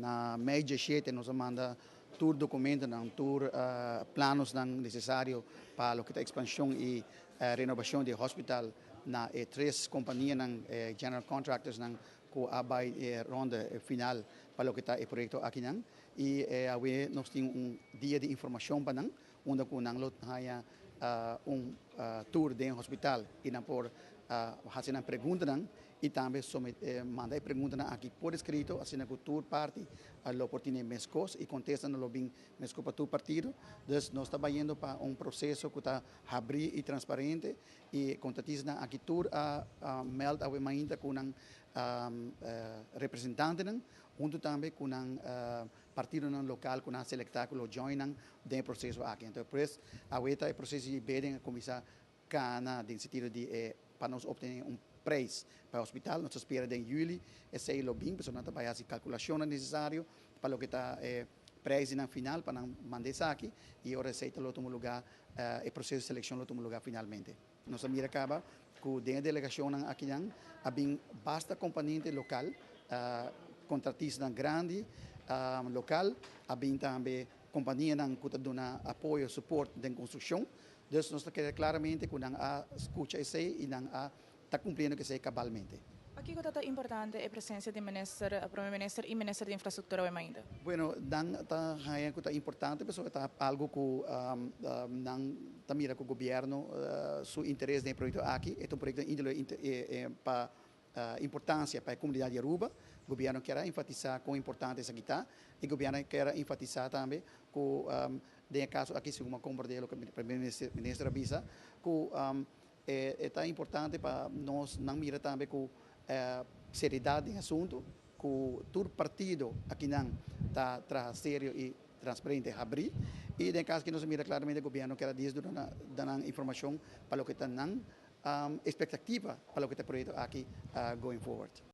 Na mei 17 nos a manda tur documentonan, tur planonan necesario pa loke ta expansion y renovacion di hospital na e tres companianan, general contractorsnan cu a bay ronde final pa loke ta e proyecto akinan. Y awe nos tin un dia di informacion pa nan, unda cu nan lo haya un tour den hospital y nan por haci nan preguntanan y tambe manda e preguntanan aki por escrito, asina cu tur parti lo por tin mescos y contesta lo bin mescos pa tur partido. Dus nos ta bayendo pa un proceso cu ta habri y transparente y contratistanan aki tur a meld awe mainta cu nan representantenan, hunto tambe cu nan partidonan local cu nan selecta cu lo join nan den e proceso aki. Anto, pues, awe ta e proceso di bidding a cuminsa cana den sentido di pa nos obtene un prijs pa hospital. Nos ta spera den juli esey lo bin, pasobra nan ta bay haci calculacion necesario pa loke ta prijsnan final pa nan manda esaki y ora esey ta lo tuma lugar, e proceso di seleccion lo tuma lugar finalmente. Nos a mira caba cu den e delegacionnan akinan a bin basta componente local, contratistanan grandi local, a bin tambe companianan cu ta duna apoyo, support den construccion. Dus nos ta kere claramente cu nan a scucha esey y nan a ta cumpliendo cu esey cabalmente. Pakico ta importante e presencia di minister, prome minister y minister di infrastructura ainda? Bueno, nan ta haya cu ta importante, pasobra ta algo cu nan ta mira cu gobierno su interes den e proyecto aki. E ta un proyecto indole pa importancia pa e comunidad di Aruba. Gobierno kier enfatisa con importante esaki ta y gobierno kier enfatisa tambe cu den e caso aki, segun mi a comprende loke prome minister a bisa, cu ta importante pa nos nan mira tambe cu seriedad den asunto, cu tur partido akinan ta traha serio y transparente, habri. Y den caso cu nos mira claramente, gobierno kier duna informacion pa loke ta nan expectativa pa loke ta e proyecto aki going forward.